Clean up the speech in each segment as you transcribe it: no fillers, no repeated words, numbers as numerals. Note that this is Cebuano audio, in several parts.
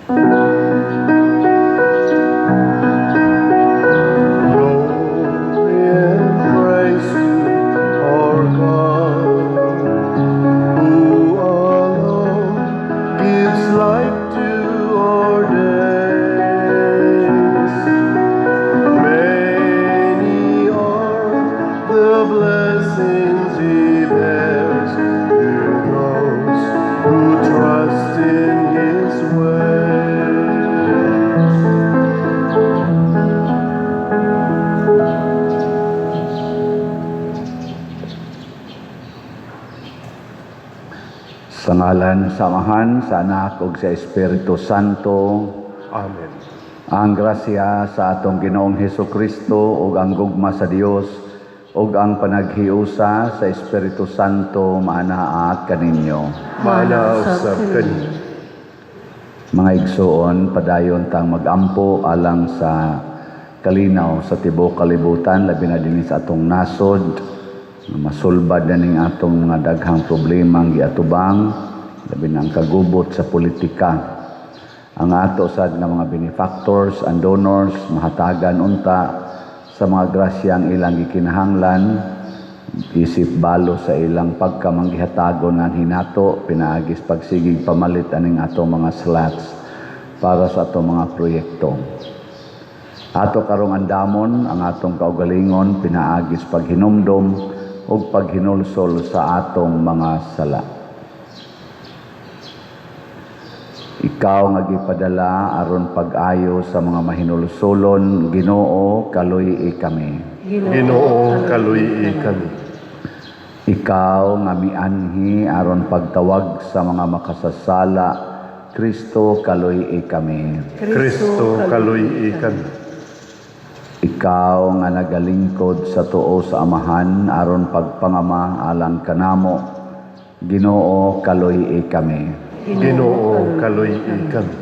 Glory and praise to our God, who alone gives light to our days. Many are the blessings He bears to those who trust in His ways. Sa ngalan sa Amahan, sa Anak ug sa Espiritu Santo. Amen. Ang grasya sa atong Ginoong Hesus Kristo ug ang gugma sa Dios ug ang panaghiusa sa Espiritu Santo maanaa kaninyo. Maana usab kaninyo. Mga igsuon, padayon tang magampo alang sa kalinaw sa tibuok kalibutan, labi na dinhi sa atong nasod, nga masulbad na ning atong mga daghang problema ang giatubang, labi na ang kagubot sa politika. Ang ato sad nga mga benefactors and donors mahatagan unta sa mga grasyang ilang gikinahanglan isip balo sa ilang pagkamanggihatagon nga hinato pinaagis pagsigig pamalit aning atong mga slots para sa atong mga proyekto. Ato karong andamon ang atong kaugalingon pinaagis paghinumdom ug paghinulsol sa atong mga sala. Ikaw nga gipadala aron pag-ayo sa mga mahinulsolon, Ginoo, kaluy-i kami. Ginoo, kaluy-i kami. Ikaw nga mianhi aron pagtawag sa mga makasasala, Kristo, kaluy-i kami. Kristo, kaluy-i kami. Ikaw nga nagalingkod sa tuo sa Amahan aron pagpangama alang kanamo, Ginoo, kaluy-i kami. Ginoo, kaluy-i kami.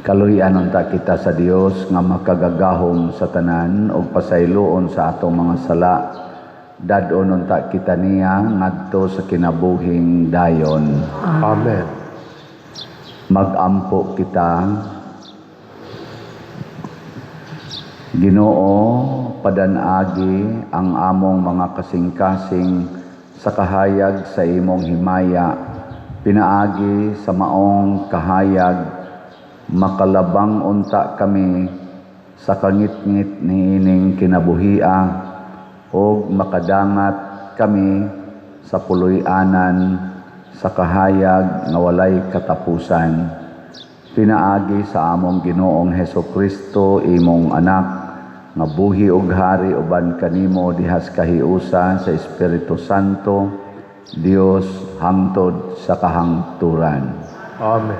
Kaluy-an unta kita sa Dios nga makagagahom sa tanan ug pasayloon sa atong mga sala. Dad-on unta kita niya ngadto sa kinabuhing dayon. Amen. Magampo kita. Ginoo, padanagi ang among mga kasing-kasing sa kahayag sa imong himaya, pinaagi sa maong kahayag, makalabang unta kami sa kangitngit niining kinabuhia, ug makadangat kami sa puloy-anan sa kahayag nga walay katapusan. Pinaagi sa among Ginoong Heso Kristo, imong anak, nga buhi ug hari uban kanimo dihas kahiusa sa Espiritu Santo, Dios hangtod sa kahangturan. Amen.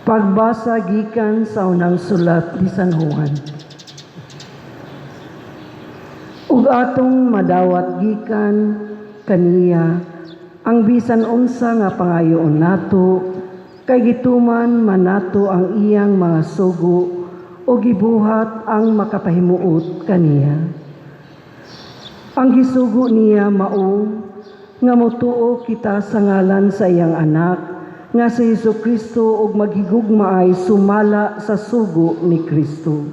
Pagbasa gikan sa unang sulat ni San Juan. Ug atong madawat gikan kaniya ang bisan unsa nga pangayoon nato, kay gituman man nato ang iyang mga sugo o gibuhat ang makapahimuot kaniya. Ang gisugo niya mao nga motuo kita sa ngalan sa iyang anak nga si Hesus Kristo ug maghigugmaay sumala sa sugo ni Kristo.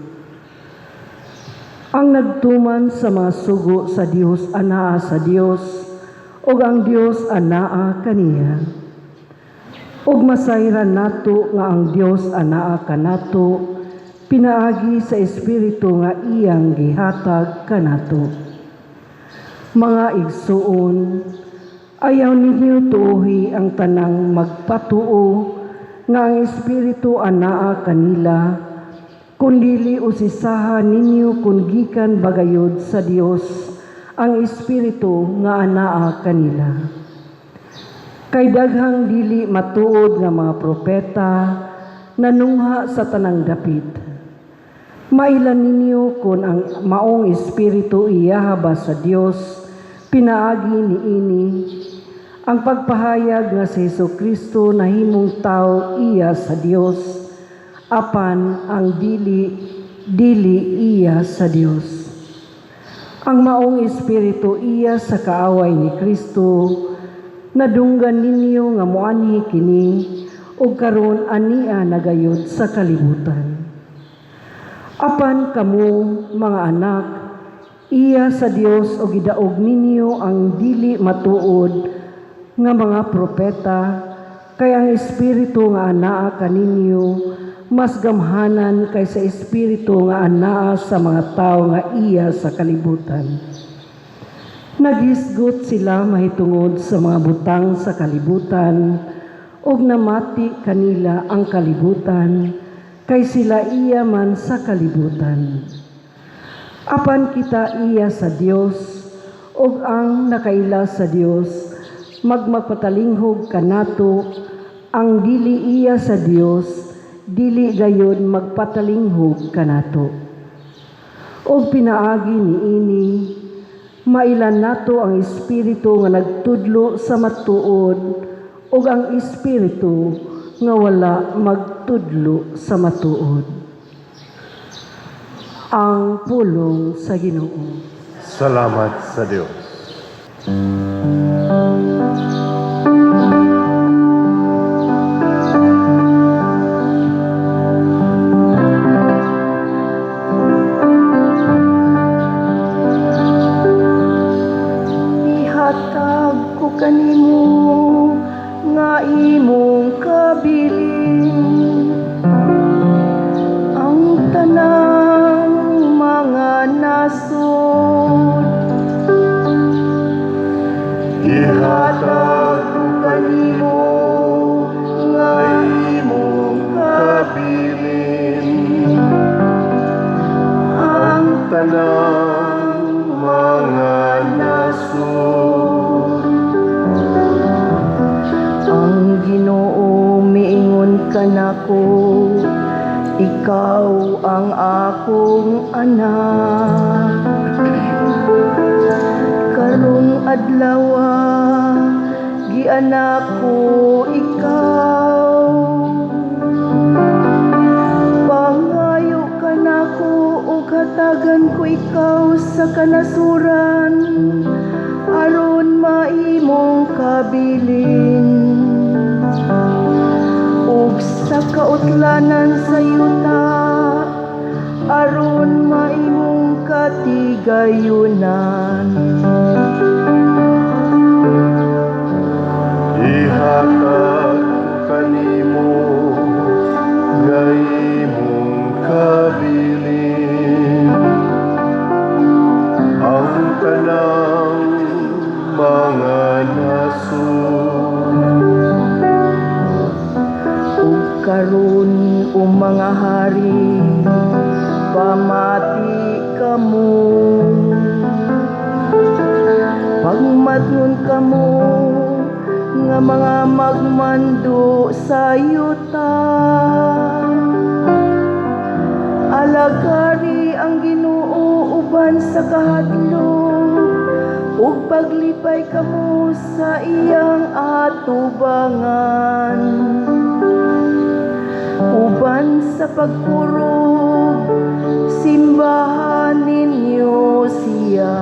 Ang nagtuman sa mga sugo sa Dios anaa sa Dios, ug ang Dios anaa kaniya. Ug masayran nato nga ang Dios anaa kanato pinaagi sa Espiritu nga iyang gihatag kanato. Mga igsuon, ayaw ninyo tuohi ang tanang magpatuo nga ang Espiritu anaa kanila, kundili usisaha ninyo kun gikan bagayod sa Dios ang Espiritu nga anaa kanila. Kay daghang dili matuod nga mga propeta nanungha sa tanang dapit. Mailan ninyo kun ang maong Espiritu iyaha ba sa Dios, pinaagi niini ang pagpahayag nga si Hesus Kristo nahimong tao iya sa Dios, Apan ang dili, dili iya sa Dios. Ang maong espiritu iya sa kaaway ni Kristo. Nadunggan ninyo nga moanhi kini, ug karon ania na gayud sa kalibutan. Apan kamo, mga anak, iya sa Dios ug gidaog ninyo ang dili matuod nga mga propeta, kay ang espiritu nga anaa kaninyo mas gamhanan kaysa espiritu nga anaa sa mga tawo nga iya sa kalibutan. Naghisgot sila mahitungod sa mga butang sa kalibutan ug namati kanila ang kalibutan, kay sila iya man sa kalibutan. Apan kita iya sa Dios, ug ang nakaila sa Dios magmapatalinghog kanato. Ang dili iya sa Dios dili gayud magpatalinghog kanato. Ug pinaagi niini mailan nato ang espiritu nga nagtudlo sa matuod ug ang espiritu nga wala magtudlo sa matuod. Ang pulong sa Ginoo. Salamat sa Dios. Ihatag ko kanimo nga imong kabilin ang tanang mga nasod. Ihatag ko kanimo nga imong kabilin ang tanang mga nasod. Ang Ginoo miingon kanako, "Ikaw ang akong anak. Karong adlawa gianak ko ikaw. Pangayo kanako ug hatagan ko ikaw sa kanasuran aron maimong kabilin ug sa kautlanan sa yuta aron maimong katigayunan." Ihatag ko kanimo nga imong kabilin ang tanang mga nasod. Ug karon, o mga hari, pamati kamo. Pagmatngon kamo nga mga magmando sa yuta. Alagari ang Ginoo uban sa kahadlok ug paglipay kamo sa iyang atubangan. Uban sa pagkurog, simbahan ninyo siya.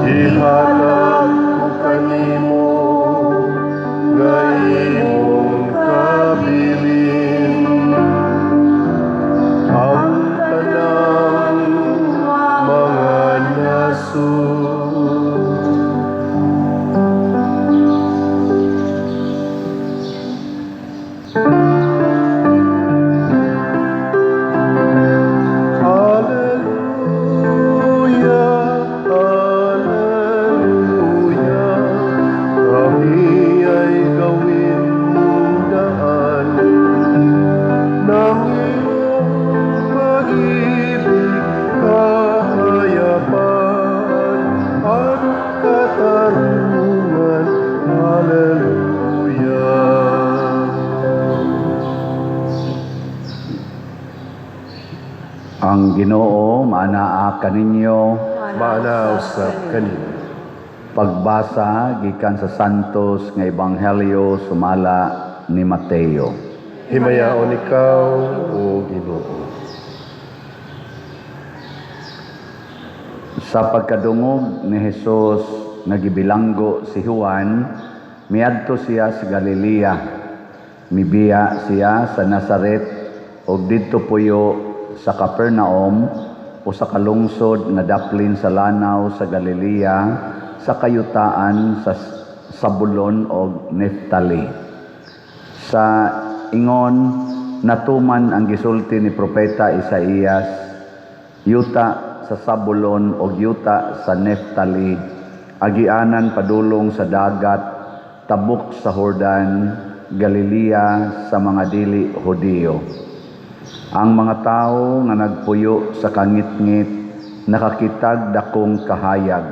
Ihatag ko kanimo nga imong kabilin ang tanang mga nasod. Alleluia, Alleluia, kami ay gawin mong daan ng iyong pag-ibig, kapayapaan at katarungan. Alleluia. Ang Ginoo maanaa kaninyo. Maanaa usab kaninyo. Pagbasa gikan sa Santos nga Ebanghelyo sumala ni Mateo. Himayaon ikaw, O Ginoo. Sa pagkadungog ni Jesus nga gibilanggo si Juan, miadto siya sa Galilea. Mibiya siya sa Nazaret ug didto puyo sa Capernaum o sa kalungsod nga daplin sa lanaw sa Galilea, sa kayutaan sa Sabulon og Neftali. Sa ingon natuman ang gisulti ni propeta Isaías, yuta sa Sabulon og yuta sa Neftali, agianan padulong sa dagat, tabok sa Jordan, Galilea sa mga dili Hudiyo. Ang mga tawo nga nagpuyo sa kangitngit nakakitag dakong kahayag.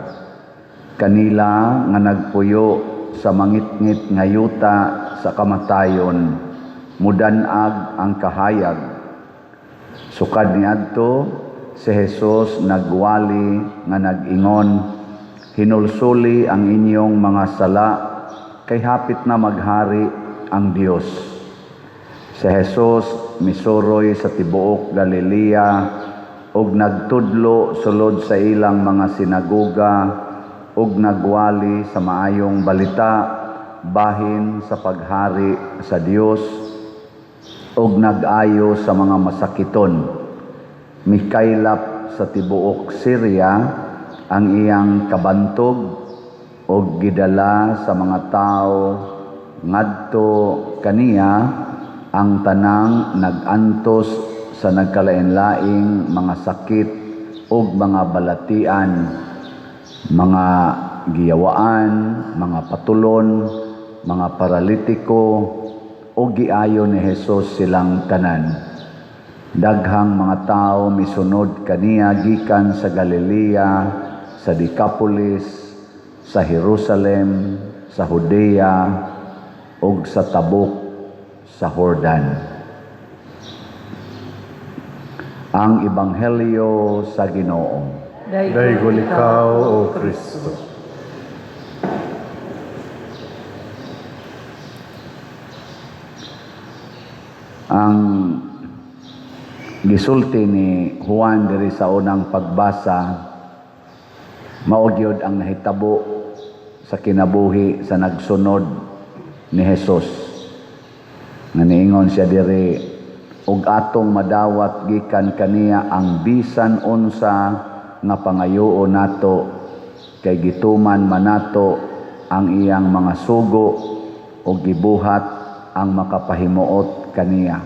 Kanila nga nagpuyo sa mangitngit nga yuta sa kamatayon, mudan-ag ang kahayag. Sukad niadto si Jesus nagwali nga nag-ingon, "Hinulsuli ang inyong mga sala, kay hapit na maghari ang Dios." Si Jesus misuroy sa tibuok Galilea ug nagtudlo sulod sa ilang mga sinagoga ug nagwali sa maayong balita bahin sa paghari sa Dios ug nag-ayo sa mga masakiton. Mikaylap sa tibuok Syria ang iyang kabantog ug gidala sa mga tawo ngadto kaniya ang tanang nag-antos sa nagkalain-laing mga sakit ug mga balatian, mga giyawaan, mga patulon, mga paralitiko, ug giayo ni Jesus silang tanan. Daghang mga tao misunod kaniya gikan sa Galilea, sa Decapolis, sa Jerusalem, sa Judea, ug sa tabok sa Jordan. Ang Ebanghelyo sa Ginoo. Daygon ikaw, O Kristo. Ang gisulti ni Juan diri sa unang pagbasa, mao gyud ang nahitabo sa kinabuhi sa nagsunod ni Jesus. Nga niingon siya diri, ug atong madawat gikan kaniya ang bisan unsa nga pangayoon nato, kay gituman man nato ang iyang mga sugo ug gibuhat ang makapahimuot kaniya.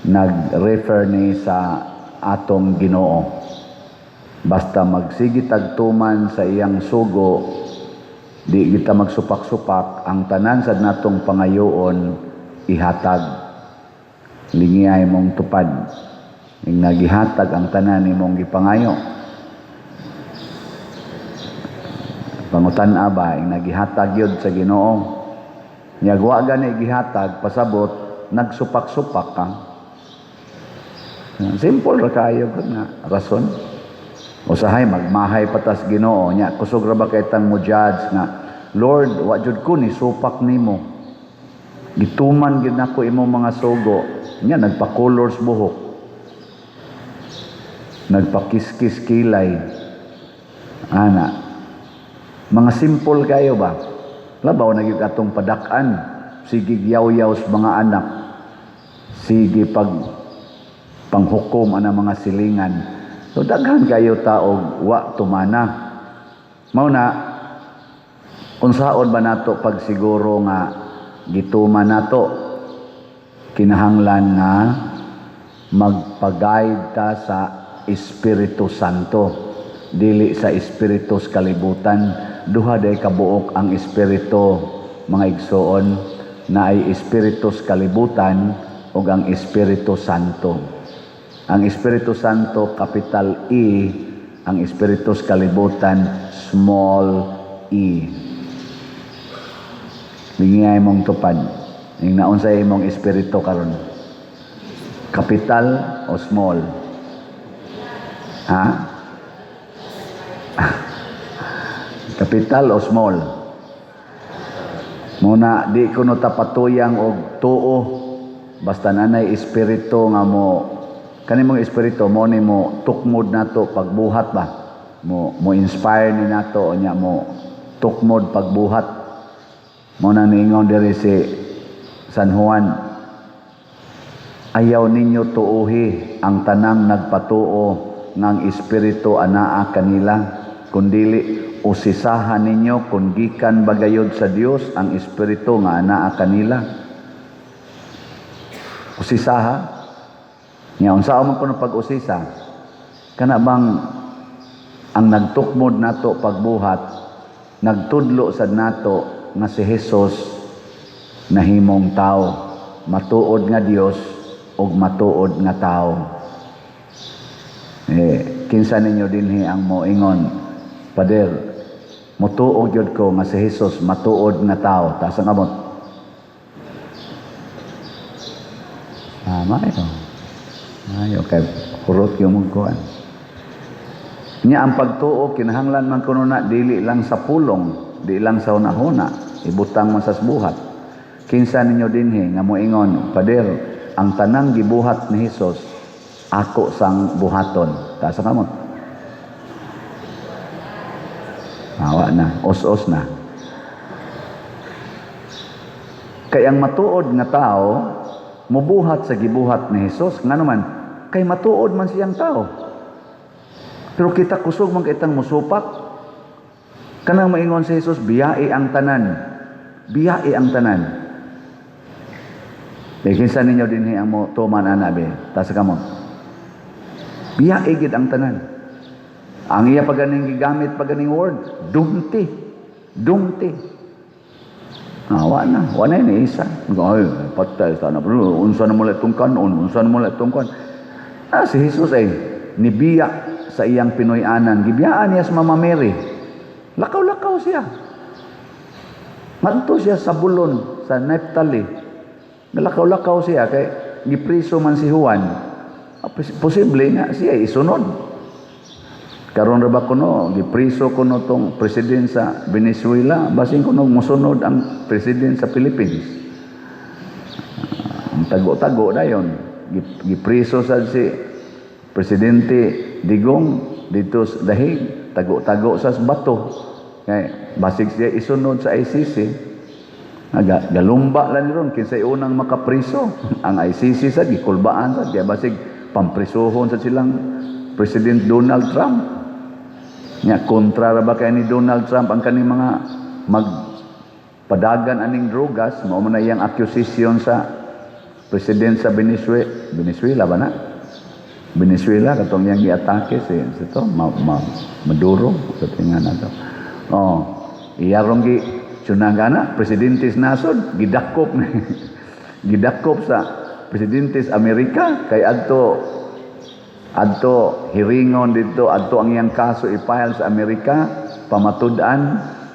Nag-refer ni sa atong Ginoo. Basta magsige tagtuman sa iyang sugo, di kita magsupak-supak, ang tanan sad natong pangayoon ihatag. Lingiyay mong tupad. Ing nagihatag ang tanan nimong gipangayo. Pangutan-a ba, ing nagihatag yun sa Ginoo. Nya wa gani gihatag, pasabot, nagsupak-supak ka. Simple ra kayo gud nga rason. Usahay magmahay patas Ginoo nya kusog ra ba kay tang mo judge nga, "Lord, wa jud ko ni supak nimo. Gituman gyud nako imong mga sugo." Nya nagpa-colors buhok. Nagpakiskis kilay. Ana. Mga simple kayo ba? Labaw na gyud atong padak-an. Sige yaw-yaw sa mga anak. Sige pag panghukom ana mga silingan. So daghan kayo taog wa tumana. Mao na unsaon ba nato pagsiguro nga gituman nato? Kinahanglan nga magpag-guide ta sa Espiritu Santo, dili sa espiritu sa kalibutan. Duha day kabuok ang espiritu, mga igsoon, na ay espiritu sa kalibutan ug ang Espiritu Santo. Ang Espiritu Santo capital E, ang espiritu sa kalibutan small e. Lingiyay mong tupad. Ing naon sa imong espiritu karon? Capital o small? Ha? Capital o small? Muna di kuno ta patuyang og tuo basta nanay espiritu nga mo kani mong espiritu mo ni mo tukmod nato pagbuhat ba, mo mo inspire ni nato, nya mo tukmod pagbuhat. Mo na niingon diri si San Juan, "Ayaw ninyo tuuhi ang tanang nagpatuo ng espiritu anaa kanila, kundili usisahan ninyo kung gikan bagayod sa Dios ang espiritu nga anaa kanila." Usisaha nya, unsa man kuno pag-usisa? Kana bang ang nagtukmod nato pagbuhat nagtudlo sad nato nga si Jesus nahimong tao, matuod nga Dios ug matuod nga tao? Eh, kinsa ninyo dinhi ang moingon, "Pader, motuo gyud ko nga si Jesus matuod nga tao"? Taas ang kamot. Ah, maayo. Maayo kay hurot yung mong kuan. Nya ang pagtuo kinahanglan man kuno na dili lang sa pulong, di lang sa hunahuna, ibutang man sa buhat. Kinsa ninyo dinhi nga moingon, "Pader, ang tanang gibuhat ni Hesus ako sang buhaton"? Taas ang kamot. Awa na, os-os na. Kay ang matuod nga tao mubuhat sa gibuhat ni Hesus, ngano man kay matuod man siyang tao. Pero kita kusog man kitang musupak. Kanang maingon si Jesus, "Biyai ang tanan. Biyai ang tanan." Eh, kinsa ninyo dinhi ang mo tuman ana be? Taas kamot. Biyai gid ang tanan. Ang iya pa ganing gigamit pa ganing word, dumti. Dumti. Ah, wa na, wa na ni isa. Ay, patay sa na. Unsa na mo itong kanon, unsa na mo itong kan. Ah, si Jesus ay nibiya sa iyang Pinoy-anan. Gibiyaan niya sa Mama Mary. Lakaw-lakaw siya. Ngadto siya sa Bulon, sa Neptali. Nalakaw-lakaw siya kay gipriso man si Juan. Ah, posible nga siya isunod. Karon ra ba kuno gipriso kuno tong president sa Venezuela, basin kuno mosunod ang president sa Philippines. Ah, ang tago-tago dayon. Gipriso sad si Presidente Digong dito sa Dahig, tago-tago sa bato. Kay basig siya isunod sa ICC. Aga, galumba lang ron kinsay unang makapriso. Ang ICC sa gikulbaan sa kaya basig pamprisuhon sa silang President Donald Trump. Nya kontra ra ba kay ni Donald Trump ang kaning mga magpadagan aning drogas, mao man na iyang accusation sa president sa Venezuela, Venezuela ba na? Venezuela katong iyang giatake si si to ma, ma, Maduro sa tinga na to. Oh, iya rong gi tsunangana presidente sa nasod gidakop ni gidakop sa presidente sa Amerika kay adto adto hiringon dito, adto ang iyang kaso i-file sa Amerika, pamatud-an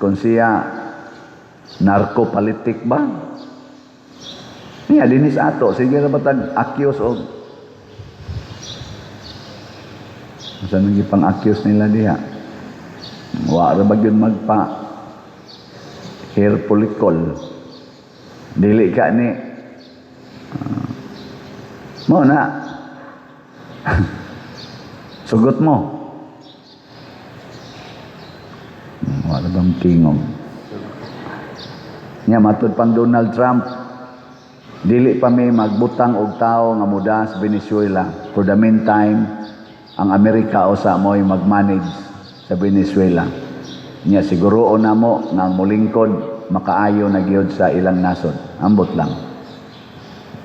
kung siya narcopolitik ba. Niya dinis ato sige ra batag accuse og unsa man gipang accuse nila diha, wa ra ba gyud magpa hair follicle, dili ka ni mo na sugot mo. Wala bang tingog? Nya matud pang Donald Trump, dili pa mi magbutang og tawo nga muda sa Venezuela. For the meantime, ang Amerika usa mo'y mag-manage sa Venezuela. Nya siguro na mo nga ang molingkod makaayo na gyud sa ilang nasod. Ambot lang.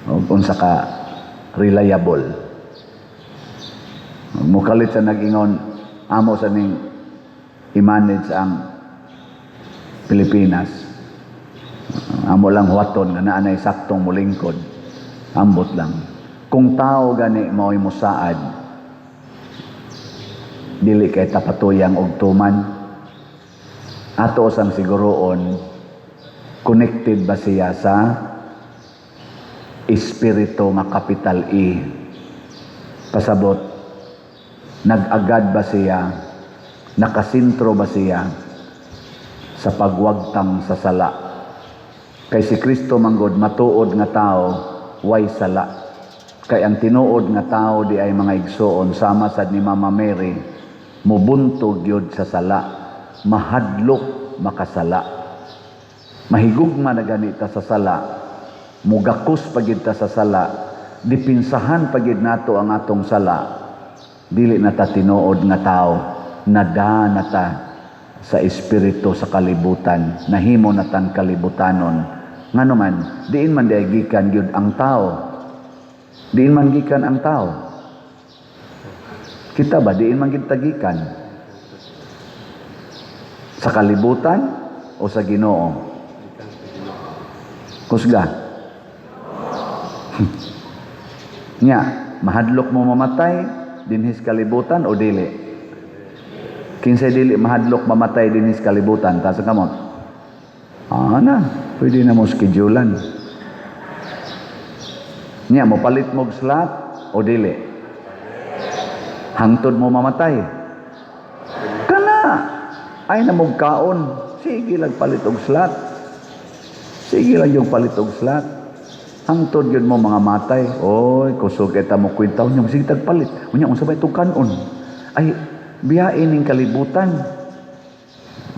Og unsa ka reliable. Mukalit sa nag-ingon, amo sa ning i-manage ang Pilipinas. Amo lang huwaton nga naa nay saktong molingkod. Ambot lang. Kung tao gani mao'y mosaad, dili kay tapatuyang og tuman. Ato sang siguroon, connected ba siya sa espiritu nga capital E? Pasabot, nag-agad ba siya, nakasentro ba siya sa pagwagtang sa sala? Kay si Kristo manggod matuod nga tao, way sala. Kay ang tinuod nga tao di ay, mga igsoon, sama sad ni Mama Mary, mubuntog yun sa sala, mahadlok makasala. Mahigugma na ganita sa sala, mugakos pagid ta sa sala, dipinsahan pagid nato ang atong sala, dili na ta tinuod nga tao, nada na ta sa espiritu sa kalibutan, nahimo na tan kalibutanon. Ngano man, diin man diay gikan gyud ang tao? Diin man gikan ang tao? Kita ba, diin man gid gikan? Sa kalibutan o sa Ginoo? Kusga. Nya, mahadlok mo mamatay dinhis kalibutan o dili? Kinsay dili mahadlok mamatay dinhis kalibutan? Taas ang kamot. Ah na, pwede na mo schedulean. Nya, mo palit mo slot o dili? Hangtod mo mamatay. Kana ay na mo kaon, sige lang palit og slot. Sige lang yung palit og slot. Hangtod yun mo mga matay. Oy, kusog eta mo kwenta unya, sige tagpalit. Unya, unsa ba itong kanon? Ay, biyain ning kalibutan.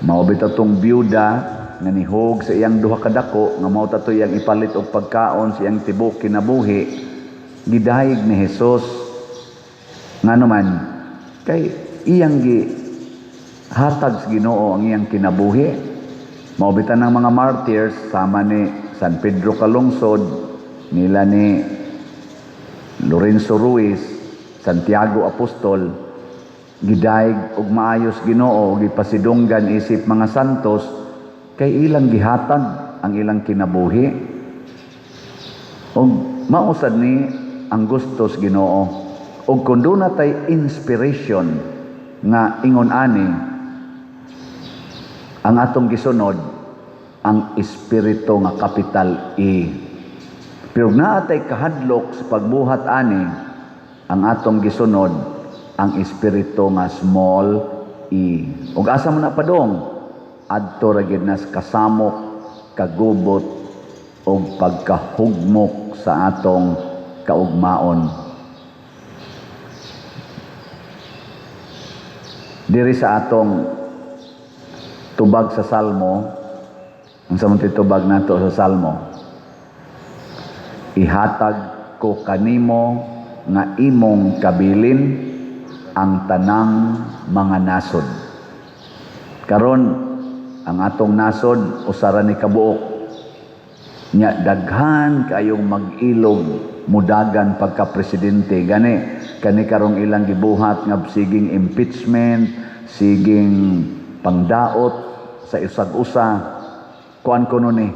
Mao bitaw tong byuda nga nihog sa iyang duha ka dako nga mao ta to iyang ipalit og pagkaon sa iyang tibok kinabuhi, gidayeg ni Jesus. Ngano man, kay iyang gi hatag sa Ginoo ang iyang kinabuhi. Mao bitaw ng mga martyrs sama ni San Pedro Calungsod, nila ni Lorenzo Ruiz, Santiago Apostol, gidayeg og maayos Ginoo, gipasidunggan isip mga santos kay ilang gihatag ang ilang kinabuhi. Og mausad ni ang gustos Ginoo. Og kung doon natay inspiration nga ingon ani, ang atong gisunod ang espiritu nga capital E. Pero naa tay kahadlok sa pagbuhat ani, ang atong gisunod ang espiritu nga small e. Ug asa man na padong? Adto ra gyud nas kasamok, kagubot ug pagkahugmok sa atong kaugmaon. Diri sa atong tubag sa Salmo, unsa man tubag nato sa Salmo? Ihatag ko kanimo nga imong kabilin ang tanang mga nasod. Karon ang atong nasod usara ni kabuok. Nya daghan kayong mag-ilog mudagan pagka presidente gani kani karong ilang gibuhat nga siging impeachment, siging pangdaot sa usag-usa. Kuan kuno ni,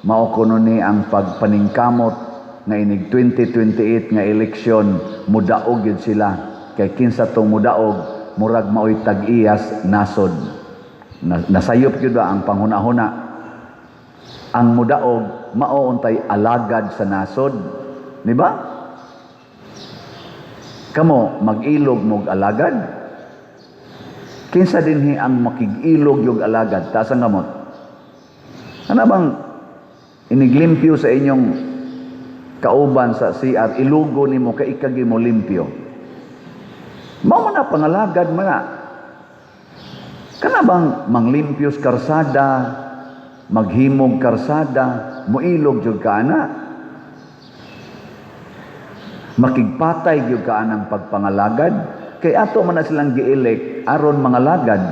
mao kuno ni ang pagpaningkamot nga inig 2028 nga eleksyon mudaog yun sila. Kay kinsa tong mudaog, murag maoy tag-iyas nasod. Nasayop gyud ba ang panghuna-huna? Ang mudaog mao untay alagad sa nasod, di ba? Kamo mag-ilog mog alagad? Kinsa dinhi ang makig-ilog yung alagad? Taas ang gamot. Ano bang iniglimpyo sa inyong kauban sa CR, ilugo nimo kay ikagi mo limpyo? Mao man na pangalagad man na. Kana bang manglimpyos karsada, maghimog karsada, muilog jud ka ana? Makigpatay jud ka anang pagpangalagad? Kay ato man na silang gi-elect aron mangalagad.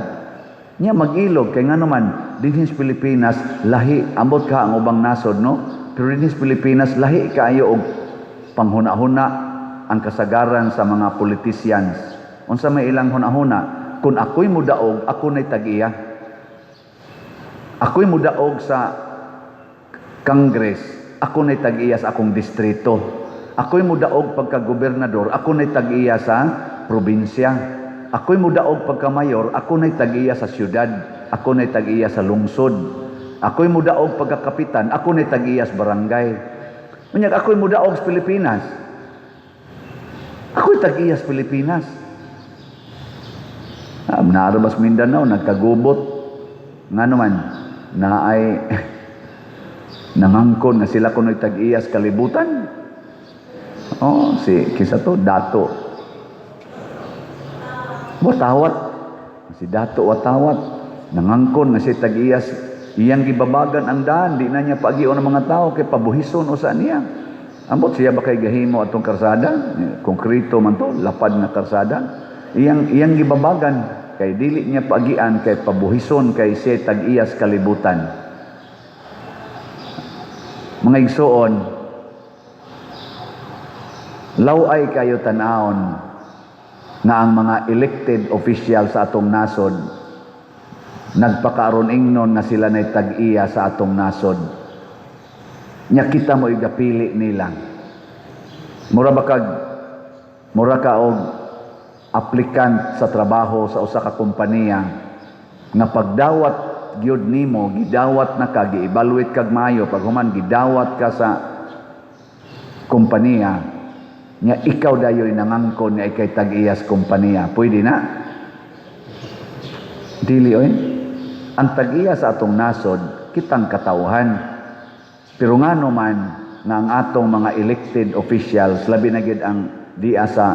Nya mag-ilog kay ngano man dinhi sa Pilipinas lahi ambot ka ang ubang nasod, no? Pero dinhi sa Pilipinas lahi kaayo og panghuna-huna ang kasagaran sa mga politicians. Unsa may ilang huna-huna? Kung ako'y mudaog, ako na'y tag-iya. Ako'y mudaog sa Congress, ako na'y tag-iya sa akong distrito. Ako'y mudaog pagka-gobernador, ako na'y tag-iya sa probinsya. Ako'y mudaog pagka-mayor, ako na'y tag-iya sa syudad. Ako na'y tag-iya sa lungsod. Ako'y mudaog pagka-kapitan, ako na'y tag-iya sa barangay. Unyag ako'y mudaog sa Pilipinas. Ako'y tag-iya sa Pilipinas. Naarabas Mindanao, nagkagubot. Nga naman, na ay Nangangkon nga sila kuno'y tag-iyas kalibutan. Oh, si kinsa to, Dato Watawat. Si Dato Watawat nangangkon nga si tag-iyas, iyang gibabagan ang daan, di na niya paagion ang mga tao kay pabuhison usa niya. Ambot siya ba kay gahimo atong karsada, konkreto man to, lapad nga karsada. Iyang gibabagan kay dili niya paagian kay pabuhison, kay siya tag-iyas kalibutan. Mga igsuon, law-ay kayo tan-awon nga ang mga elected official sa atong nasod nagpakaaron ingnon nga sila nay tag-iya sa atong nasod. Nya kita mo igapili nila. Mura ba kag mura ka og applicant sa trabaho sa usa ka kompanya nga pagdawat gyud nimo, gidawat na ka, gi-evaluate kag maayo, pag human gidawat ka sa kompanya nya, ikaw dayoy nangangkon nga ikay tag-iyas kompanya, pwede na? Dili oy. Ang tag-iya sa atong nasod, kitang katawhan. Pero ngano man nga ang atong mga elected officials, labi na gyud ang diya sa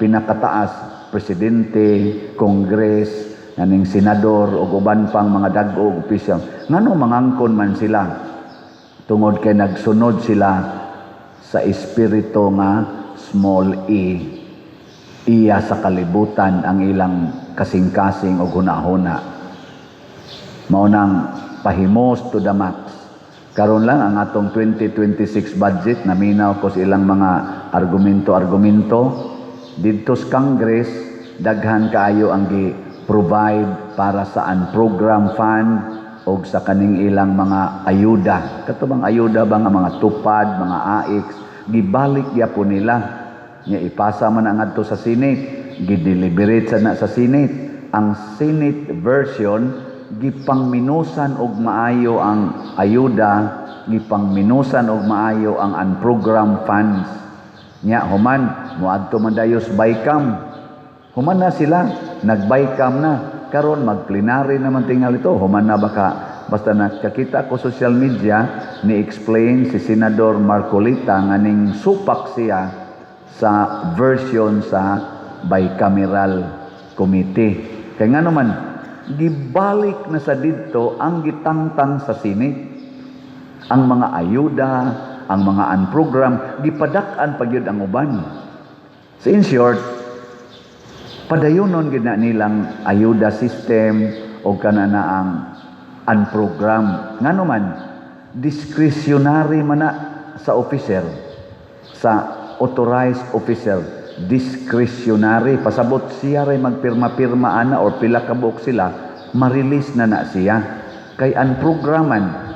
pinakataas, presidente, Congress, kaning senador ug uban pang mga dag-o og opisyal, ngano mangangkon man sila? Tungod kay nagsunod sila sa espiritu nga small e, iya sa kalibutan ang ilang kasing-kasing o hunahuna. Mao nang pahimos to the max. Karon lang ang atong 2026 budget, naminaw ko sa ilang mga argumento-argumento didto sa Congress. Daghan kaayo ang gi-provide para sa unprogram fund og sa kaning ilang mga ayuda, kato bang ayuda ba nga mga TUPAD, mga AICS, gibalik gyapon nila. Nya ipasa man ang adto sa Senate, gideliberate sa na sa Senate. Ang Senate version, gipangminusan og maayo ang ayuda, gipangminusan og maayo ang unprogram funds. Nya human moadto man dayon sa BICAM. Human na sila nag-BICAM na, karon magplenary naman tingal ito. Human na baka, basta nakakita ko social media, ni explain si Senador Marcoleta nga ning supak siya sa version sa bicameral committee, kay nga naman gibalik na sa didto ang gitangtang sa Senate. Ang mga ayuda, ang mga unprogram, gipadak-an pa gyud ang uban. So in short, padayonon gyud na nilang ayuda system o kana na ang unprogram. Ngano man, discretionary man na sa officer, sa authorized officer, discretionary. Pasabot siya ray magpirma-pirma ana or pila ka buok sila, ma-release na na siya. Kay unprograman.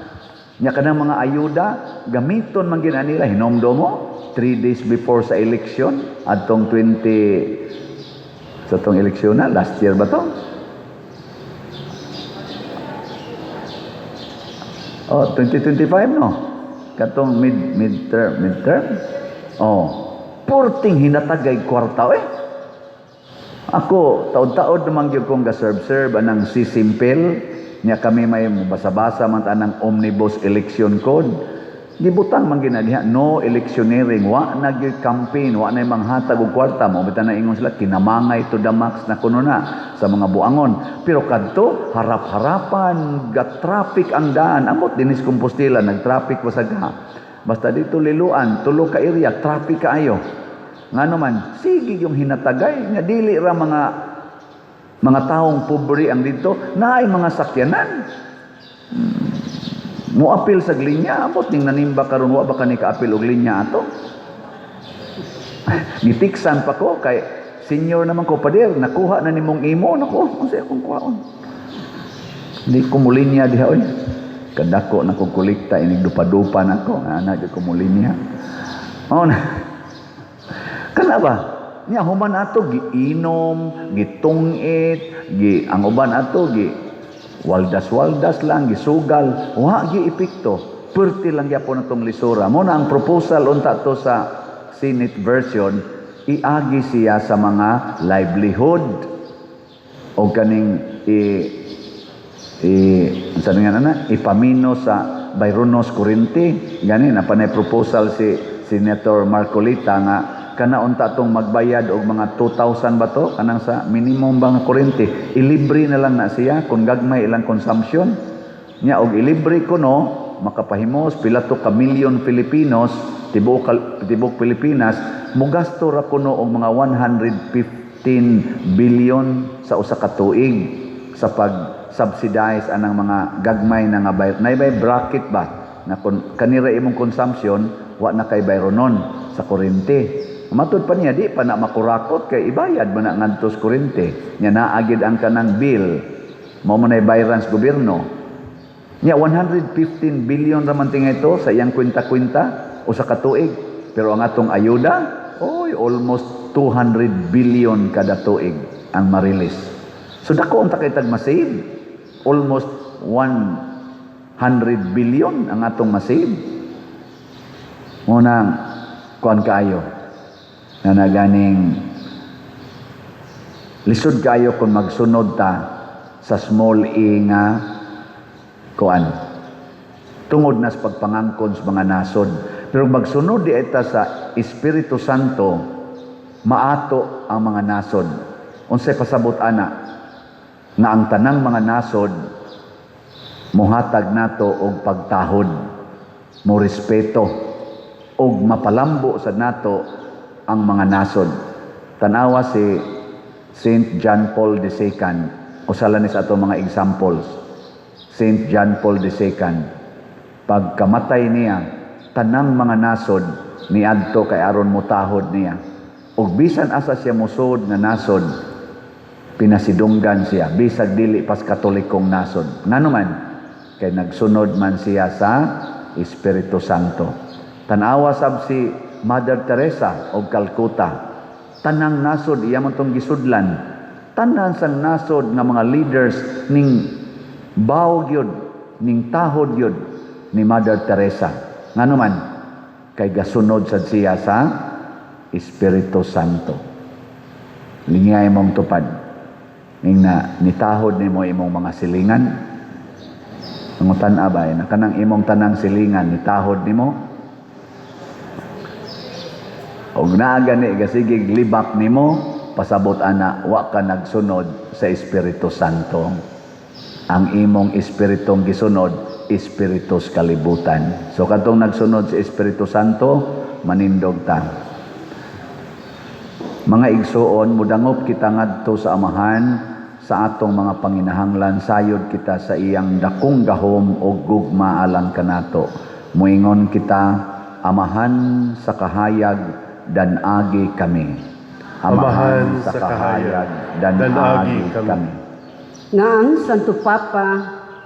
Nya kanang mga ayuda, gamiton man gyud nila. Hinomdom mo, 3 days before sa election, adtong 20 sa tong eleksyon na, last year ba to? Oh, 2025, no? Katong midterm, midterm. Oh, purting hinatagay kwarta eh. Ako, taod-taod naman gyud kong ga-serve-serve anang sisimpel nya kami may basa-basa man ta anang omnibus election code. Gibutang man gyud na diha, no electioneering, wa na gyud campaign, wa na manghatag og kwarta. Mao bitaw na ingon sila kinamangay to the max na kuno na sa mga buangon. Pero kadto harap-harapan, ga traffic ang daan. Amot dinis Compostela, nag-traffic basag ha. Basta dito Liloan, tulo ka area, traffic kaayo. Ngano man, sige yung hinatagay nga dili ra mga taong pobre ang dito, naay mga sakyanan. Moapil sa linya, amot ning nanimba karon, wa ba kani kaapil og linya ato? Gitiksan pa ko kay senior naman ko, "Pader, nakuha na nimong imo." Nako, unsa akong kuhaon? Hindi ko mulinya diha oy. Kadako na kong kolekta, inig dupa-dupa na ko, ana di ko mulinya. Oh na. Kana ba? Nya human ato giinom, gitungit, gi ang uban ato gi waldas-waldas lang, gisugal, wa gi epekto. Perti lang gyapon atong lisura. Mo na ang proposal unta to sa Senate version, iagi siya sa mga livelihood o kaning i i unsa nga na ipamino sa bayronos kuryente. Gani na panay proposal si Senator Marcolita nga kana unta tong magbayad og mga 2,000 ba to kanang sa minimum ba nga kuryente, ilibre na lang na siya kung gagmay ilang consumption nya. Og ilibre kuno, makapahimos pila to ka milyon Filipinos tibuok tibuok Pilipinas, mugasto ra kuno og mga 115 billion sa usa ka tuig sa pag subsidize anang mga gagmay na nga bayr nay bay bracket ba na kun kanira imong consumption, wa na kay bayronon sa kuryente. Matud pa niya, di pa na makurakot kay ibayad man na ngadto sa kuryente nya, naa gid ang kanang bill mao man ay bayaran sa gobyerno nya. 115 billion ra man tingay ito sa iyang kwenta-kwenta usa ka tuig, pero ang atong ayuda, oy, almost 200 billion kada tuig ang marilis. So dako ang takitag masave, almost 100 billion ang atong masave. Munang kuan kaayo na naganing lisod kayo kung magsunod ta sa small e nga kuan tungod na sa pagpangangkon sa mga nasod. Pero magsunod di ita sa Espiritu Santo, maato ang mga nasod. Unsay pasabot ana? Nga ang tanang mga nasod mohatag nato og pagtahod, mo respeto og mapalambo sa nato ang mga nasod. Tanawa si Saint John Paul II, usa ni sa ato mga examples. Saint John Paul II, pagkamatay niya, tanang mga nasod niadto kay aron mutahod niya. Ug bisan asa siya musod nga nasod, pinasidunggan siya bisag dili pas Katolikong nasod. Ngano man? Kay nagsunod man siya sa Espiritu Santo. Tanawa sab si Mother Teresa og Calcutta. Tanang nasod iya man tong gisudlan. Tanan sang nasod nga mga leaders ning bow gyud, ning tahod gyud ni Mother Teresa. Ngano man? Kay gasunod sad siya sa Espiritu Santo. Lingay mong tupad. Ning na nitahod nimo imong mga silingan. Pangutan abay na kanang imong tanang silingan nitahod nimo. Og naa gani gasigig libak nimo, pasabot ana wa ka nagsunod sa Espiritu Santo. Ang imong espiritong gisunod, espiritu sa kalibutan. So kadtong nagsunod sa Espiritu Santo, manindog ta. Mga igsuon, mudangop kita ngadto sa Amahan sa atong mga panginahanglan sayod kita sa iyang dakong gahom ug gugma alang kanato. Muingon kita, Amahan sa kahayag, dan-agi kami. Amahan sa kahayag, dan-agi kami. Kami. Nga ang Santo Papa,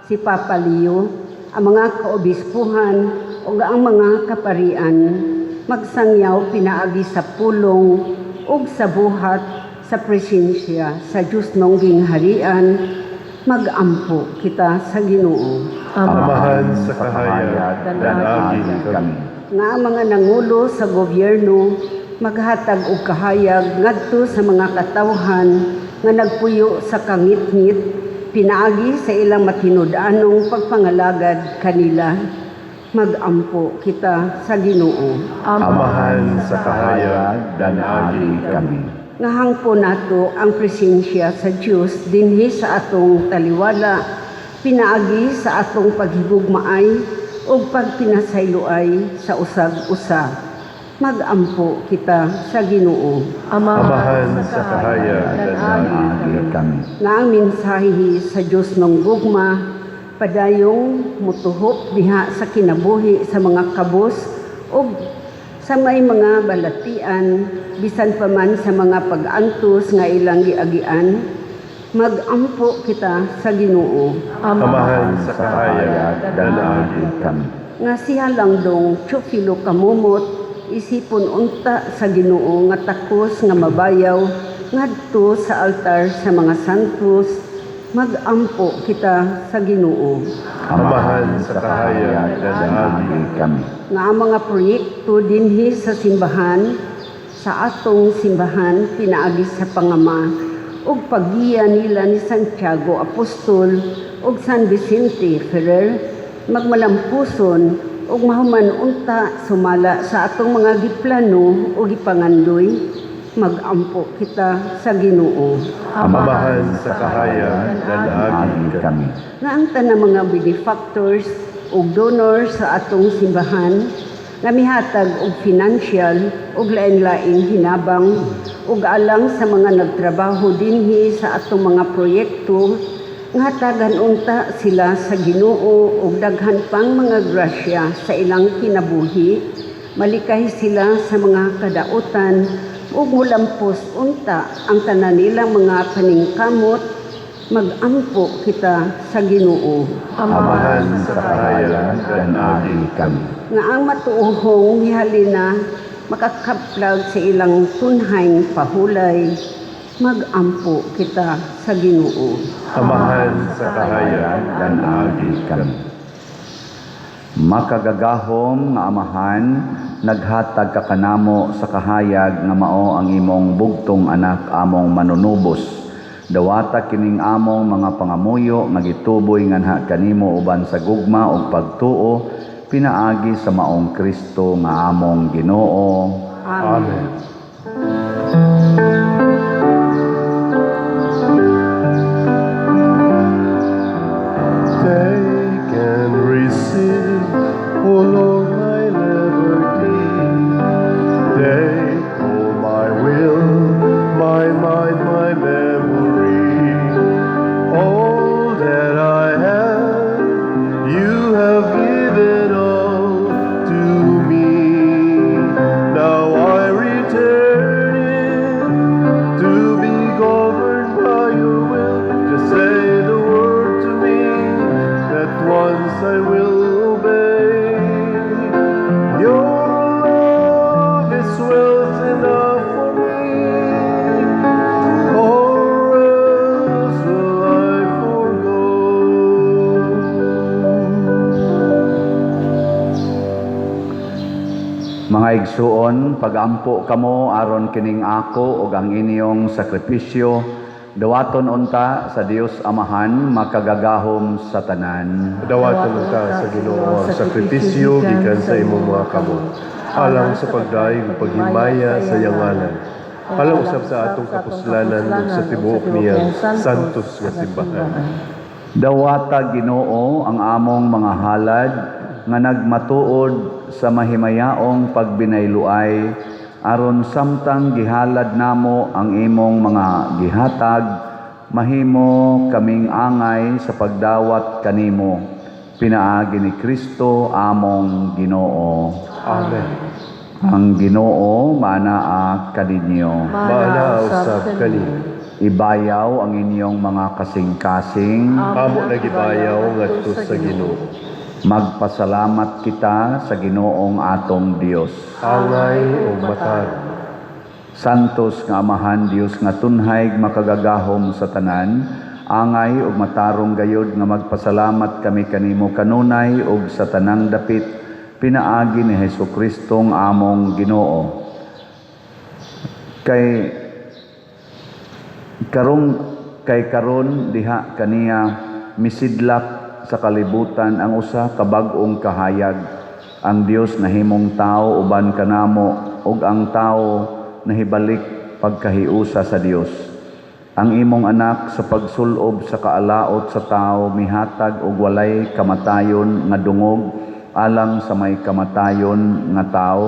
si Papa Leo, ang mga kaobispuhan ug ang mga kaparian magsangyaw pinaagi sa pulong ug sa buhat sa presensya sa Dios nong gingharian, magampo kita sa Ginoo. Amahan sa kahayag, dan-agi kami. Nga ang mga nangulo sa gobyerno maghatag og kahayag ngadto sa mga katawhan nga nagpuyo sa kangitngit pinaagi sa ilang matinud-anong pagpangalagad kanila, magampo kita sa Ginoo. Amahan sa kahayag, dan-agi kami. Nga hangpo nato ang presensya sa Dios dinhi sa atong taliwala pinaagi sa atong paghigugmaay ug pagpinasayloay sa usag-usa, magampo kita sa Ginoo. Amahan sa kahayag, dan-agi Agi kami. Nga ang mensahe sa Dios ng gugma padayong mutuhop diha sa kinabuhi sa mga kabos ug sa may mga balatian bisan pa man sa mga pag-antos nga ilang giagian, magampo kita sa Ginoo. Amahan sa kahayag, dan-agi kami. Nga siya lang dong Teofilo Camomot isipon unta sa Ginoo nga takos nga mabayaw ngadto sa altar sa mga santos, magampo kita sa Ginoo. Amahan sa kahayag, dan-agi kami. Nga ang mga proyekto dinhi sa simbahan, sa atong simbahan, pinaagi sa pangama ug paggiya nila ni Santiago Apostol ug San Vicente Ferrer. Magmalampuson ug mahuman unta sumala sa atong mga giplano o gipangandoy, magampo kita sa Ginoo. Amahan sa kahayag, dan-agi Agi kami. Nga ang tanang mga benefactors ug donors sa atong simbahan nga mihatag og financial ug lain-laing hinabang ug alang sa mga nagtrabaho dinhi sa atong mga proyekto, nga hatagan unta sila sa Ginoo og daghan pang mga grasya sa ilang kinabuhi, malikay sila sa mga kadautan ug mulampos unta ang tanan nilang mga paningkamot, magampo kita sa Ginoo. Amahan sa kahayag, dan-agi kami. Nga ang matuohong mihalina makakaplag sa ilang tunhayng pahulay, magampo kita sa Ginoo. Amahan sa kahayag, dan-agi kami. Makagagahom nga Amahan, naghatag ka kanamo sa kahayag nga mao ang imong bugtong anak, among manunubos. Dawata kining among mga pangamuyo nga gituboy nganha kanimo uban sa gugma ug pagtuo pinaagi sa maong Kristo nga among Ginoo. Amen. Take and receive, O Lord, my liberty. Take all my will, my mind, my memory. All that I have, you have given all to me. Now I return it to be governed by your will. Just say the word to me, that once I will obey. Your love is wealth enough for me, or else will I forgo. Mga igsuon, pagampo kamo aron kining ako ug ang inyong sakripisyo dawaton unta sa Dios Amahan makagagahom sa tanan. Dawaton ka sa Ginoo ang sakripisyo gikan sa imong mga kamot, alang sa pagdayeg ug paghimaya sa iyang ngalan, alang usab sa atong kapuslanan ug sa tibuok niyang santos nga simbahan. Dawata, Ginoo, ang among mga halad nga nagmatuod sa mahimayaong pagbinayluay, aron samtang gihalad namo ang imong mga gihatag, mahimo kaming angay sa pagdawat kanimo pinaagi ni Kristo among Ginoo. Amen. Ang Ginoo maanaa kaninyo. Maanaa usab kanimo. Ibayaw ang inyong mga kasing-kasing. Amo na gibayaw ngadto sa Ginoo. Magpasalamat kita sa Ginoong atong Dios. Angay ug matarong. Santos nga Amahan, Dios nga tunhay, makagagahom sa tanan, angay ug matarong gayod nga magpasalamat kami kanimo kanunay ug sa tanang dapit pinaagi ni Hesus Kristong among Ginoo. Kay karon diha kaniya misidlak sa kalibutan ang usa ka bag-ong kahayag. Ang Dios nahimong tao uban kanamo ug ang tao nahibalik pagkahiusa sa Dios. Ang imong anak sa pagsulob sa kaalaot sa tao mihatag og walay kamatayon nga dungog alang sa may kamatayon nga tao.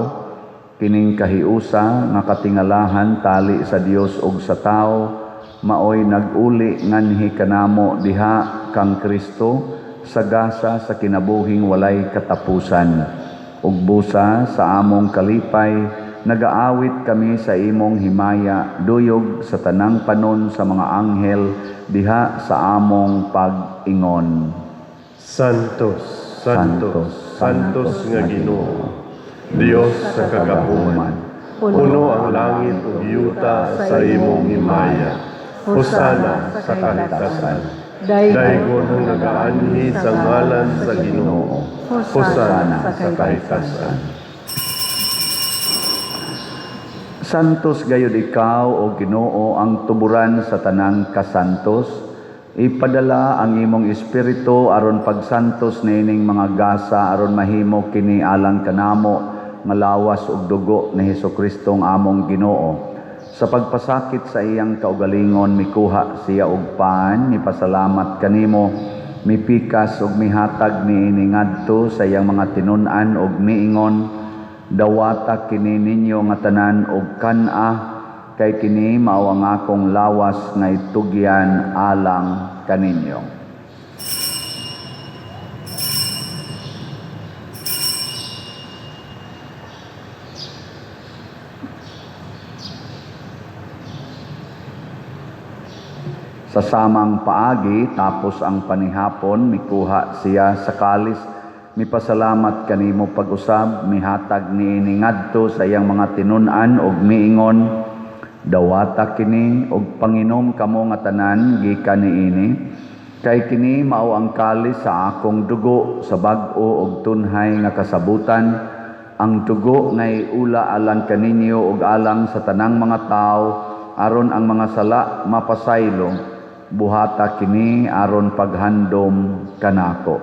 Kining kahiusa nga katingalahan tali sa Dios ug sa tao maoy nag-uli nganhi kanamo diha kang Kristo sa gasa sa kinabuhing walay katapusan. Ug busa sa among kalipay nagaawit kami sa imong himaya duyog sa tanang panon sa mga anghel diha sa among pag-ingon. Santos, Santos, Santos nga Ginoo, Dios sa kagahuman. Puno ang langit ug yuta sa imong himaya. Hosana sa kahitasan. Daygon ang nagaanhi sa ngalan sa Ginoo. Hosana sa kahitasan. Santos gayud ikaw, o Ginoo, ang tuburan sa tanang kasantos. Ipadala ang imong espiritu aron pagsantos niining mga gasa aron mahimo kini alang kanamo nga lawas ug dugo ni Hesukristo ang among Ginoo. Sa pagpasakit sa iyang kaugalingon, mikuha siya og pan, mipasalamat kanimo, mipikas ug mihatag niini ngadto sa iyang mga tinun-an ug miingon, "Dawata kini ninyo nga tanan ug kan-a, kay kini mao ang akong lawas nga itugyan alang kaninyo." Sa samang paagi, tapos ang panihapon, mikuha siya sa kalis, mipasalamat kanimo pag-usab, mihatag niini ngadto sa iyang mga tinun-an ug miingon, "Dawata kini ug panginom kamo nga tanan gikan niini, kay kini mao ang kalis sa akong dugo sa bag-o ug tunhay nga kasabutan, ang dugo nga iula alang kaninyo ug alang sa tanang mga tawo aron ang mga sala mapasaylo. Buhata kini aron paghandom kanako."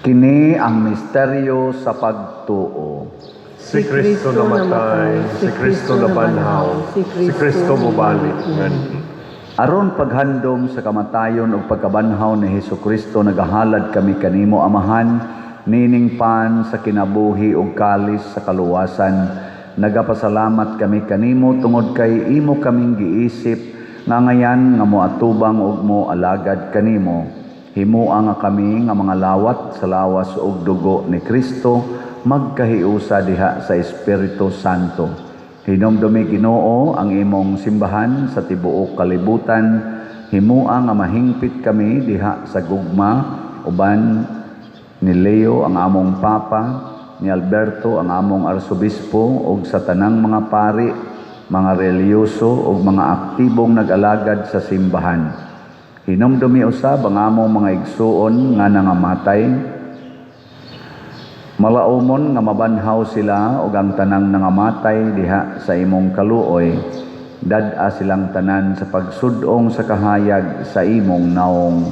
Kini ang misteryo sa pagtuo. Si Kristo namatay, si Kristo nabanhaw, si Kristo mobalik nganhi. Aron paghandom sa kamatayon ug pagkabanhaw ni Hesukristo, nagahalad kami kanimo, Amahan, nining pan sa kinabuhi ug kalis sa kaluwasan. Nagapasalamat kami kanimo tungod kay imo kaming giisip nga ngayan nga moatubang ug moalagad kanimo. Himoa nga kami nga mga lawat sa lawas ug dugo ni Kristo magkahiusa diha sa Espiritu Santo. Hinumdumi, Ginoo, ang imong simbahan sa tibuok kalibutan. Himoa nga mahingpit kami diha sa gugma uban ni Leo ang among Papa, ni Alberto ang among Arsobispo, ug sa tanang mga pari, mga relihiyoso ug mga aktibong nag-alagad sa simbahan. Hinumdumi usab ang among mga igsuon nga nangamatay. Malaumon nga mabanhaw sila ug ang tanang nangamatay diha sa imong kaluoy. Dad-a silang tanan sa pagsud-ong sa kahayag sa imong naong.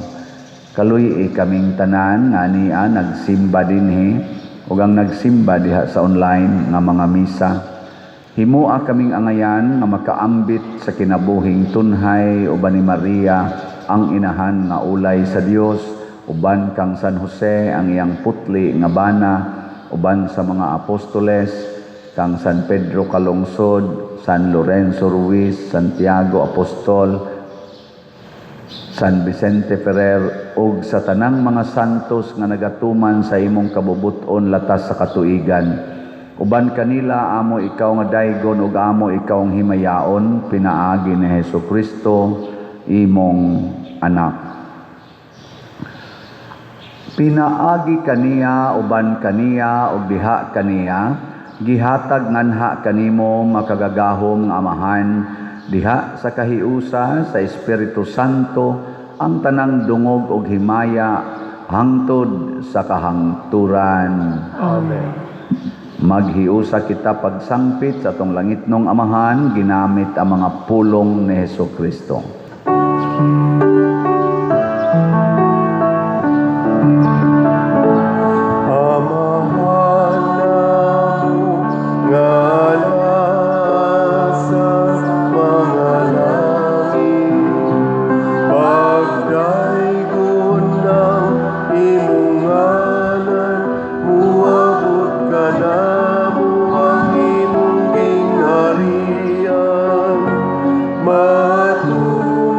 Kaluy-i kaming tanan nga ania nagsimba dinhi ug ang nagsimba diha sa online nga mga misa. Himoa kaming angayan nga makaambit sa kinabuhing tunhay uban ni Maria ang inahan nga ulay sa Dios, uban kang San Jose ang iyang putli nga bana, uban sa mga apostoles, kang San Pedro Calungsod, San Lorenzo Ruiz, Santiago Apostol, San Vicente Ferrer, ug sa tanang mga santos nga nagatuman sa imong kabubut-on latas sa katuigan. Uban kanila amo ikaw nga daygon ug amo ikaw ang himayaon pinaagi ni Hesukristo imong anak. Pinaagi kaniya, uban kaniya ug diha kaniya, gihatag nganha kanimo makagagahom nga Amahan diha sa kahiusa sa Espiritu Santo ang tanang dungog ug himaya hangtod sa kahangturan. Amen. Maghiusa kita pagsangpit sa atong langitnong Amahan ginamit ang mga pulong ni Hesukristo. Amahan namo nga nasa mga langit, pagdaygon ng imong ngalan, muabot kanamo ang imong gingharian. Matun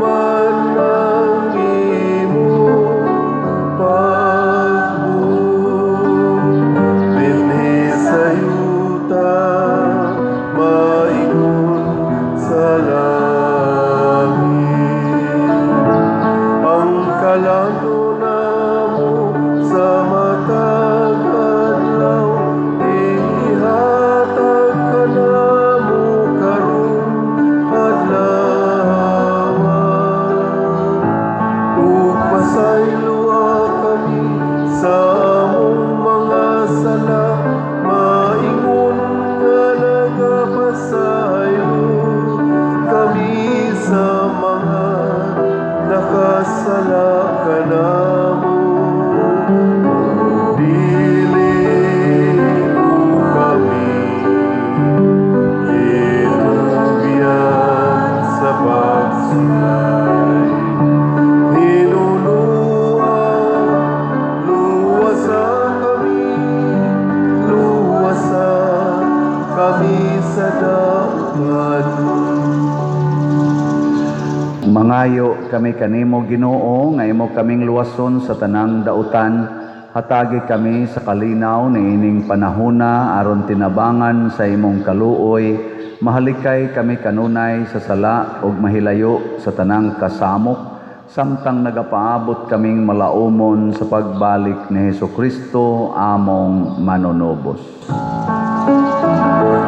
kami kanimo, Ginoo, nga imo kaming luwason sa tanang dautan. Hatagi kami sa kalinaw niining panahona aron tinabangan sa imong kaluoy. Mahalikay kami kanunay sa sala ug mahilayo sa tanang kasamok samtang nagapaabot kaming malaumon sa pagbalik ni Hesukristo among manunubos.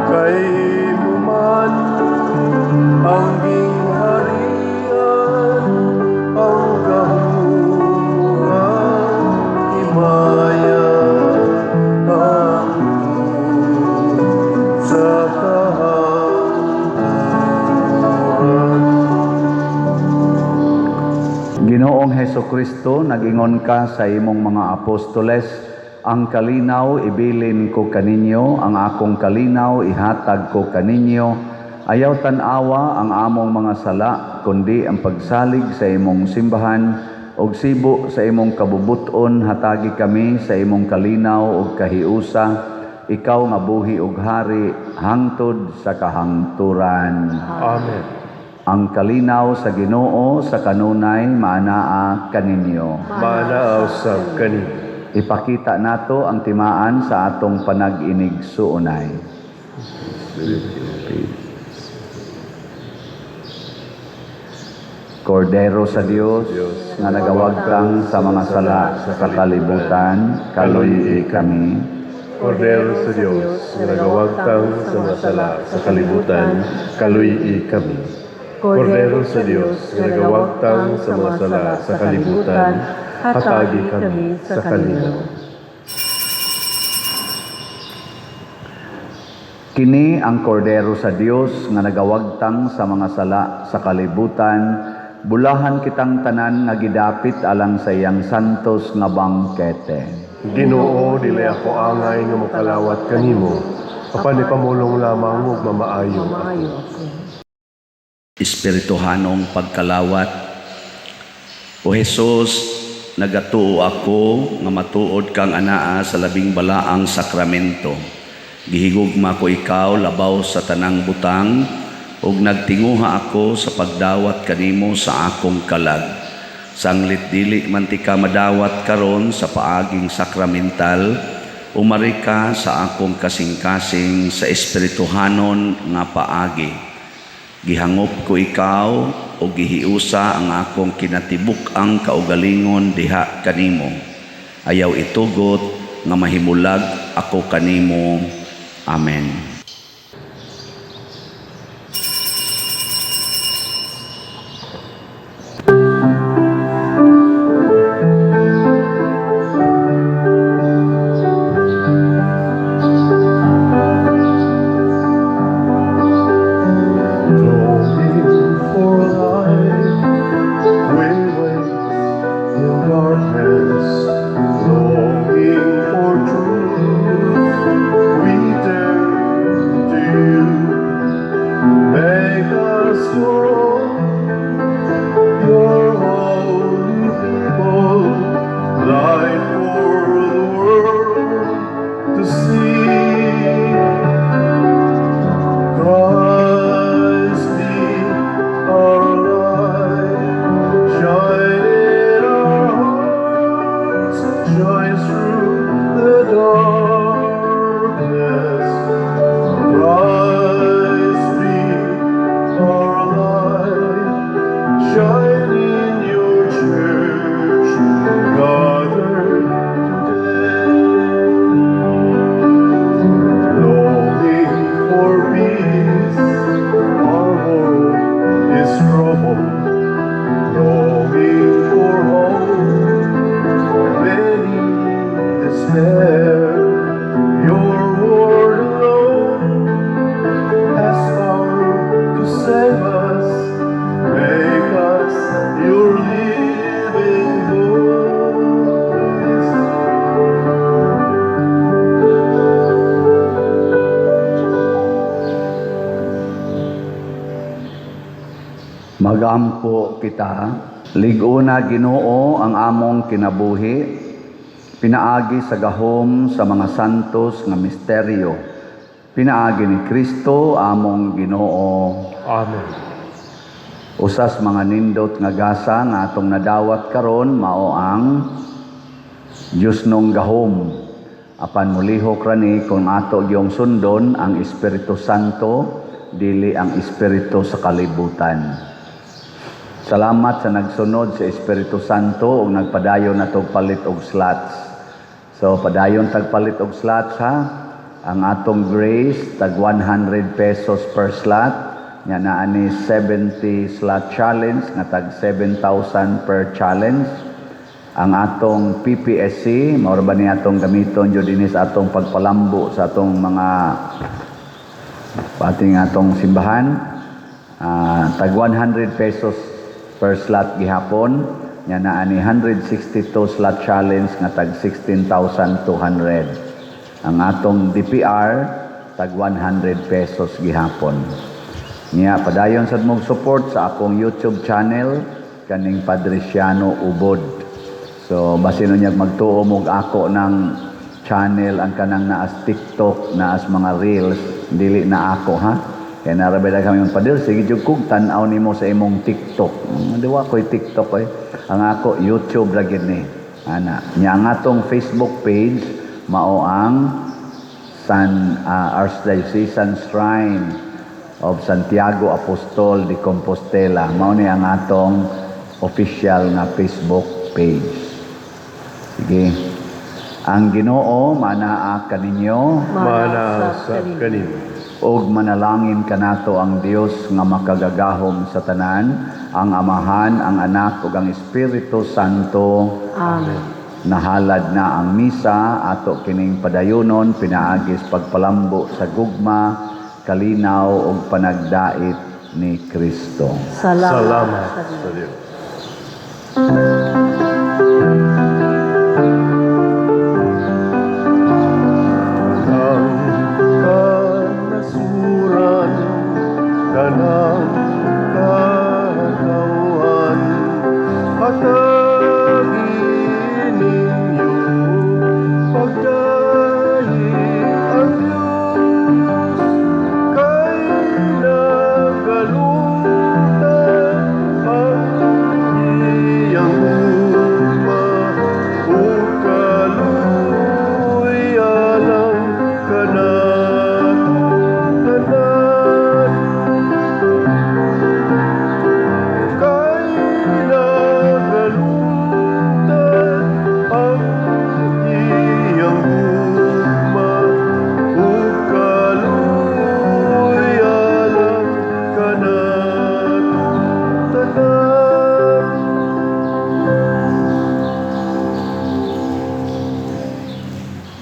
Kay imo man ang gingharian, ang gahom, himaya, hangtod sa kahangturan. Ginoong Hesukristo, nagingon ka sa imong mga apostoles, "Ang kalinaw ibilin ko kaninyo, ang akong kalinaw ihatag ko kaninyo. Ayaw tan-awa ang among mga sala, kundi ang pagsalig sa imong simbahan, ug sibo sa imong kabubuton hatagi kami sa imong kalinaw ug kahiusa, ikaw nga buhi ug hari hangtod sa kahangturan." Amen. Ang kalinaw sa Ginoo sa kanunay maanaa kaninyo. Maanaa usab kanimo. Ipakita nato ang timaan sa atong panag-inigsuonay. Kordero sa Dios nga nagawagtang sa mga sala sa kalibutan, kaluy-i kami. Kordero sa Dios nga nagawagtang sa mga sala sa kalibutan, kaluy-i kami. Kordero sa Dios nga nagawagtang sa mga sala sa kalibutan, hatagi kami sa kalinaw. Kini ang Kordero sa Dios nga nagawagtang sa mga sala sa kalibutan, bulahan kitang tanan nga gidapit alang sa iyang santos nga bangkete. Ginoo, dili ako angay nga mokalawat kanimo, apan ipamulong lamang ug mamaayo ako. Maayo ako. Espirituhanong pagkalawat. O Jesus, nagatuo ako nga matuod kang anaa sa labing balaang sakramento. Gihigugma ko ikaw labaw sa tanang butang ug nagtinguha ako sa pagdawat kanimo sa akong kalag. Sanglit dili man tika madawat karon sa paaging sakramental, umari ka sa akong kasing-kasing sa espirituhanon nga paagi. Gihangop ko ikaw o gihiusa ang akong kinatibuk-ang kaugalingon diha kanimo. Ayaw itugot nga mahimulag ako kanimo. Amen. Longing for light, we wait in darkness. Longing for truth, we turn to you. Make us your own, your holy people, light for the world to see. Christ be our light, shine in our hearts, shine through the darkness. Christ be our light, shine in your church, gathered today. Longing for peace, our world is troubled. Longing for hope, many despair. Your word alone has power to save us. Make us your living voice. Magampo kita, lig-ona, Ginoo, ang among kinabuhi, pinaagi sa gahom sa mga santos nga misteryo. Pinaagi ni Kristo among Ginoo. Amen. Usas mga nindot nga gasa nga atong nadawat karon mao ang Diyos nung gahom. Apan mulihok ra ni kung ato gyung sundon ang Espiritu Santo, dili ang espiritu sa kalibutan. Salamat sa nagsunod sa Espiritu Santo ug nagpadayon na palit og slots. So padayon tagpalit og slots, ha. Ang atong grace tag ₱100 per slot. Nya naa ni 70 slot challenge nga tag 7,000 per challenge. Ang atong PPSC, mao ba ni atong gamiton jud dinhi sa atong pagpalambo sa atong mga pating atong simbahan. Tag ₱100 per slot gihapon. Nya naa ni 162 slot challenge nga tag 16,200. Ang atong DPR tag ₱100 gihapon. Niya padayon sad mong support sa akong YouTube channel, kaning Padriciano Ubod. So basin unyag magtuo mog ako ng channel ang kanang naas TikTok, naas mga reels, dili na ako, ha. Kaya narabay kami yung pader, sige jud kog tan-aw nimo sa imong TikTok. Diwa ko'y TikTok eh. Ang ako YouTube ra gyud ni. Ana, nya ang atong Facebook page mao ang San Archdiocesan Shrine of Santiago Apostol de Compostela. Mao ni ang atong official nga Facebook page. Sige. Ang Ginoo manaa kaninyo. Mana sa kanimo. Ug manalangin kanato ang Dios nga makagagahom sa tanan, ang Amahan, ang Anak ug ang Espiritu Santo. Amen. Nahalad na ang misa, ato kining padayunon pinaagis pagpalambo sa gugma, kalinaw ug panagdait ni Kristo. Salamat, Salamat sa Dios. sa Dios.